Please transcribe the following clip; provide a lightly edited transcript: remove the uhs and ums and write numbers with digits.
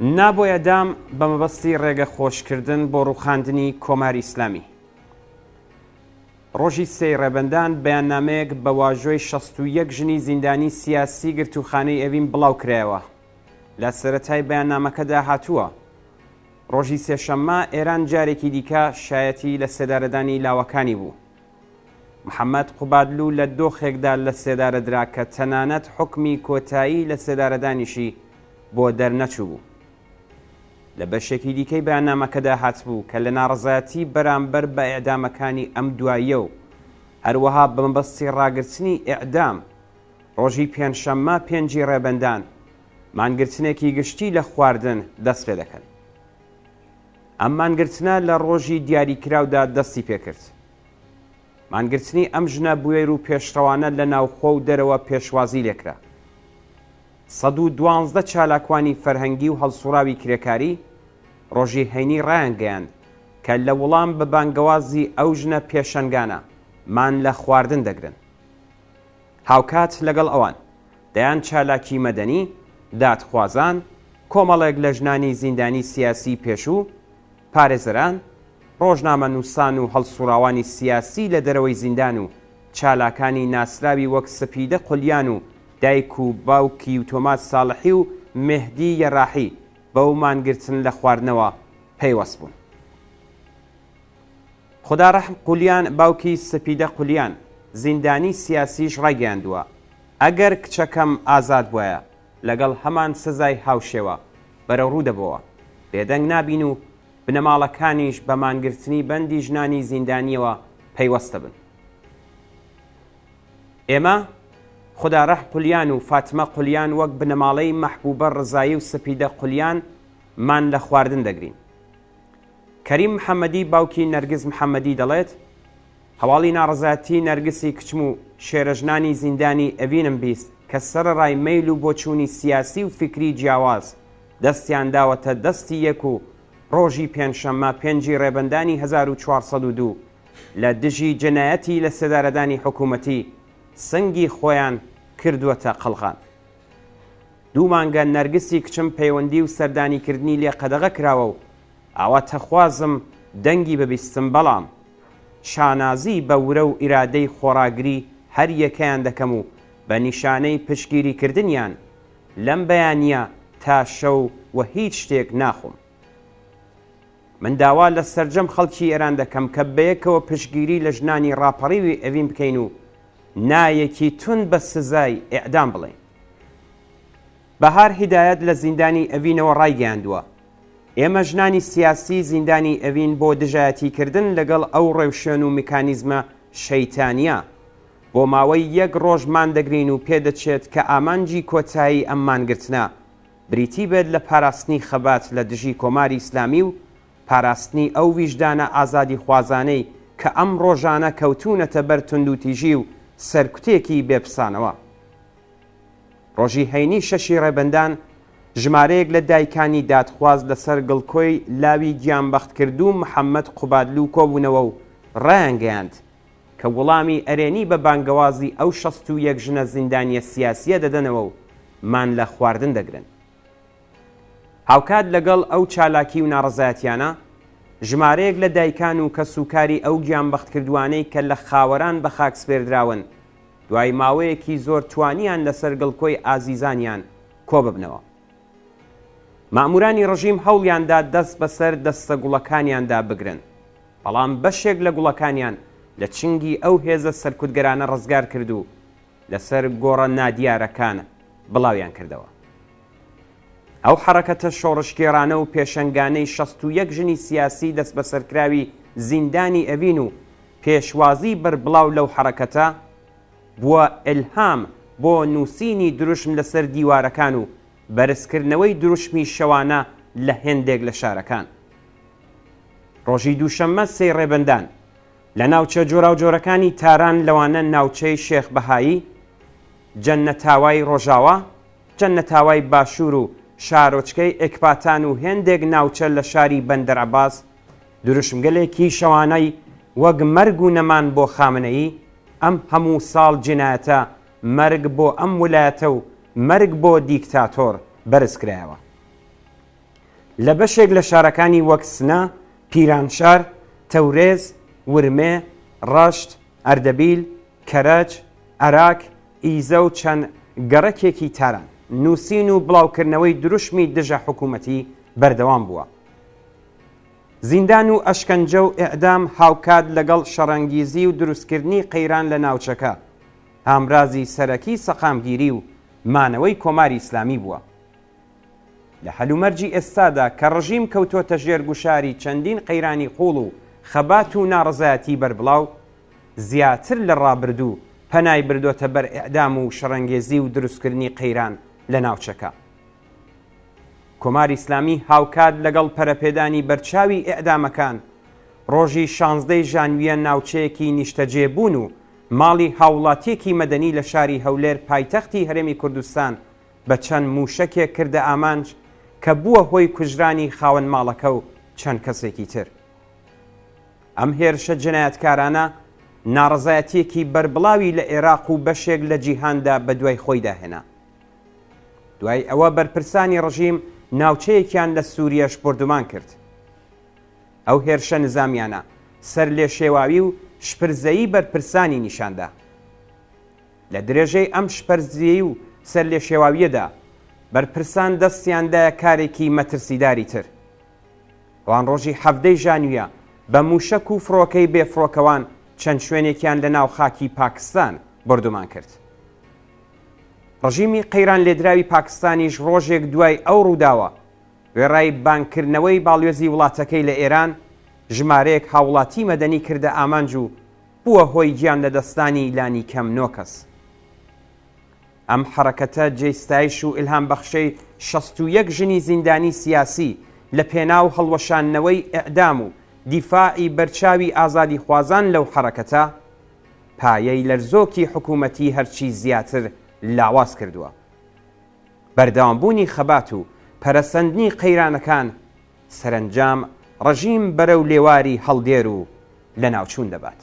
نا بۆ ئێعدام بە مەبەستی ڕێگە خۆشکردن بۆ ڕووخاندنی کۆماری ئیسلامی. ڕۆژی سێی ڕێبەندان بەیاننامەیەک بە واژۆی 61 ژنی زیندانی سیاسی گرتووخانەی ئێڤین بڵاو کرایەوە. لە سەرەتای بەیاننامەکەدا هاتووە، ڕۆژی سێشەممە ئێران جارێکی دیکە شایەتی لە سێدارەدانی لاوەکانی بوو. محەمەد قوبادلوو لە دۆخێکدا لە سێدارە درا کە تەنانەت حوکمی کۆتایی لە سێدارەدانیشی بۆ دەرنەچووبوو. لە بەشێکی دیکەی بەیاننامەکەدا هاتبوو کە لە ناڕەزایەتی بەرامبەر بە ئێعدامەکانی ئەم دواییە و هەروەها بە مەبەستی ڕاگرتنی ئێعدام ڕۆژی پێنجشەممە پێنجی ڕێبەندان مانگرتنێکی گشتی لە خواردن دەست پێ دەکەن. ئەم مانگرتنە لە ڕۆژی دیاریکراودا دەستی پێ کرد. مانگرتنی ئەم ژنە بوێر و پێشڕەوانە لە ناوخۆ و دەرەوە پێشوازی لێکرا. 112 چالاکوانی فەرهەنگی و هەڵسوڕاوی کرێکاری ڕۆژی هەینی ڕایانگەیاند کە لە وڵام بە بانگەوازی ئەو ژنە پێشەنگانە مان لە خواردن دەگرن. هاوکات لەگەڵ ئەوان، دەیان چالاکی مەدەنی، دادخوازان، کۆمەڵێک لە ژنانی زیندانی سیاسیی پێشوو، پارێزەران، ڕۆژنامەنووسان و هەڵسوڕاوانی سیاسی لە دەرەوەی زیندان و چالاکانی ناسراوی وەک سپیدە قولیان و دایک و باوکی تۆماج ساڵحی و مێهدی یەراحی بەو مانگرتن لە خواردنەوە پەیوەست بوون. خوداڕەحم قولیان باوکی سپیدە قولیان، زیندانیی سیاسیش ڕایگەیاندووە، ئەگەر کچەکەم ئازاد بوایە، لەگەڵ هەمان سزای هاوشێوە بەرەوڕوو دەبۆوە، بێدەنگ نابین و بنەماڵەکانیش بە مانگرتنی بەندی ژنانی زیندانییەوە پەیوەست دەبن. ئێمە، خوداڕەحم قولیان و فاتمە قولیان وەک بنەماڵەی مەحبوبە ڕزایی و سپیدە قولیان مان لە خواردن دەگرین. کەریم محەمەدی باوکی نەرگس محەمەدی دەڵێت، هەواڵی ناڕەزایەتی نەرگسی کچم و شێرەژنانی زیندانی ئەڤینم 20 کە سەرەڕای مەیل و بۆچوونی سیاسی و فیکری جیاواز دەستیان داوەتە دەستی یەک و ڕۆژی پێنجشەممە پێنجی ڕێبەندانی 1402 لە دژی جەنایەتی لەسێدارەدانی حکوومەتی سنگی خۆیان کردووەتە قەڵغان. دوو مانگە نەرگسی کچم پەیوەندی و سەردانیکردنی لێ قەدەغە کراوە و ئاواتەخوازم دەنگی ببیستم بەڵام شانازی بە ورە و ئیرادەی خۆڕاگری هەر یەکەیان دەکەم و بە نیشانەی پشتگیریکردنیان لەم بەیانییە تا شەو و هیچ شتێک ناخۆم. من داوا لە سەرجەم خەڵکی ئێران دەکەم کە بەیەکەوە پشتگیری لە ژنانی ڕاپەڕیوی ئەڤین بکەین و نایەکی توند بە سزای ئێعدام بڵێین. بەهار هیدایەت لە زیندانی ئەڤینەوە ڕایگەیاندووە، ئێمە ژنانی سیاسی زیندانی ئەڤین بۆ دژایەتیکردن لەگەڵ ئەو ڕێوشوێن و میکانیزمە شەیتانییە، بۆ ماوەی یەک ڕۆژ ماندەگرین و پێدەچێت کە ئامانجی کۆتایی ئەم مانگرتنە بریتی بێت لە پاراستنی خەبات لە دژی کۆماری ئیسلامی و پاراستنی ئەو ویژدانە ئازادیخوازانەی کە ئەم ڕۆژانە کەوتوونەتە بەر توندوتیژی و سەرکوتێکی بێ پسانەوە. ڕۆژی هەینی شەشی ڕێبەندان، ژمارەیەک لە دایکانی دادخواز لەسەر گڵکۆی لاوی گیانبەختکردوو محەممەد قوبادلوو کۆبوونەوە و ڕایانگەیاند کە وڵامی ئەرێنی بە بانگەوازی ئەو 61 ژنە زیندانییە سیاسییە دەدەنەوە و مان لە خواردن دەگرن. هاوکات لەگەڵ ئەو چالاکی و ناڕەزایەتیانە، ژمارەیەک لە دایکان و کەسوکاری ئەو گیانبەختکردووانەی کە لە خاوەران بەخاک سپێردراون، دوای ماوەیەکی زۆر توانیان لەسەر گڵکۆی ئازیزانیان کۆببنەوە. مەئموورانی ڕژیم هەوڵیان دا دەست بەسەر دەستە گوڵەکانیاندا بگرن، بەڵام بەشێک لە گوڵەکانیان لە چنگی ئەو هێزە سەرکوتگەرانە ڕزگار کرد و لەسەر گۆڕە نادیارەکان بڵاویان کردەوە. ئەو حەڕەکەتە شۆڕشگێڕانە و پێشەنگانەی 61 ژنی سیاسی دەستبەسەرکراوی زیندانی ئەڤین و پێشوازی بەربڵاو لەو حەڕەکەتە، بووە ئیلهام بۆ نووسینی دروشم لەسەر دیوارەکان و بەرزکردنەوەی دروشمی شەوانە لە هێندێک لە شارەکان. ڕۆژی دووشەممە سێی ڕێبەندان، لە ناوچە جۆراوجۆرەکانی تاران لەوانە ناوچەی شێخ بەهایی، جەننەتاوای ڕۆژاوا، جەننەتاوای باشوور و شارۆچکەی ئێکباتان و هێندێک ناوچە لە شاری بەندەرعەباس دروشمگەلێکی شەوانەی وەک مەرگ و نەمان بۆ خامنەیی، ئەم هەموو ساڵ جینایەتە، مەرگ بۆ ئەم ولایەتە و مەرگ بۆ دیکتاتۆر بەرز کرایەوە. لە بەشێک لە شارەکانی وەک سنە، پیرانشار، تەورێز، ورمێ، ڕەشت، ئەردەبیل، کەرەج، ئەراک، ئیزە و چەند گەڕەکێکی تاران، نووسین و بڵاوکردنەوەی دروشمی دژە حکوومەتی بەردەوام بووە. زیندان و ئەشکەنجە و ئێعدام هاوکات لەگەڵ شەڕەنگیزی و دروستکردنی قەیران لە ناوچەکە، ئامرازی سەرەکی سەقامگیری و مانەوەی کۆماری ئیسلامی بووە. لە هەلومەرجی ئێستادا کە ڕژیم کەوتۆتە ژێر گوشاری چەندین قەیرانی قووڵ و خەبات و ناڕەزایەتی بەربڵاو، زیاتر لە ڕابردوو پەنای بردۆتە بەر ئێعدام و شەڕەنگێزی و دروستکردنی قەیران لە ناوچەکە. کۆماری ئیسلامی هاوکات لەگەڵ پەرەپێدانی بەرچاوی ئێعدامەکان، ڕۆژی شانزدەی ژانویە ناوچەیەکی نیشتەجێبوون و ماڵی هاووڵاتییەکی مەدەنی لە شاری هەولێر پایتەختی هەرێمی کوردستان بە چەند مووشەکێک کردە ئامانج کە بووە هۆی کوژرانی خاوەن ماڵەکە و چەند کەسێکی تر. ئەم هێرشە جەنایەتکارانە ناڕەزایەتییەکی بەربڵاوی لە ئێراق و بەشێک لە جیهاندا بەدوای خۆیدا هێنا. دوای ئەوە بەرپرسانی ڕژیم ناوچەیەکیان لە سووریەش بۆردومان کرد. ئەو هێرشە نزامیانە سەرلێشێواوی و شپرزەیی بەرپرسانی نیشان دا. لە درێژەی ئەم شپرزیی و سەرلێشێواوییەدا، بەرپرسان دەستیان دایە کارێکی مەترسیداری تر. ئەوان ڕۆژی حەڤدەی ژانویە بە مووشەک و فڕۆکەی بێفڕۆکەوان چەند شوێنێکیان لە ناو خاکی پاکستان بۆردومان کرد. ڕژیمی قەیرانلێدراوی پاکستانیش ڕۆژێک دوای ئەو ڕووداوە، وێڕای بانگکردنەوەی باڵیۆزی وڵاتەکەی لە ئێران، ژمارەیەک هاووڵاتی مەدەنی کردە ئامانج و بووە هۆی گیانلەدەستدانی لانیکەم نۆ کەس. ئەم حەڕەکەتە جێی ستایش و ئیلهامبەخشەی 61 ژنی زیندانی سیاسی لە پێناو هەڵوەشاندنەوەی ئێعدام و دیفاعی بەرچاوی ئازادیخوازان لەو حەڕەکەتە، پایەی لەرزۆکی حکوومەتی هەرچی زیاتر لاواز کردووە. بەردەوامبوونی خەبات و پەرەسەندنی قەیرانەکان سەرەنجام ڕژیم بەرەو لێواری هەڵدێر و لەناوچوون دەبات.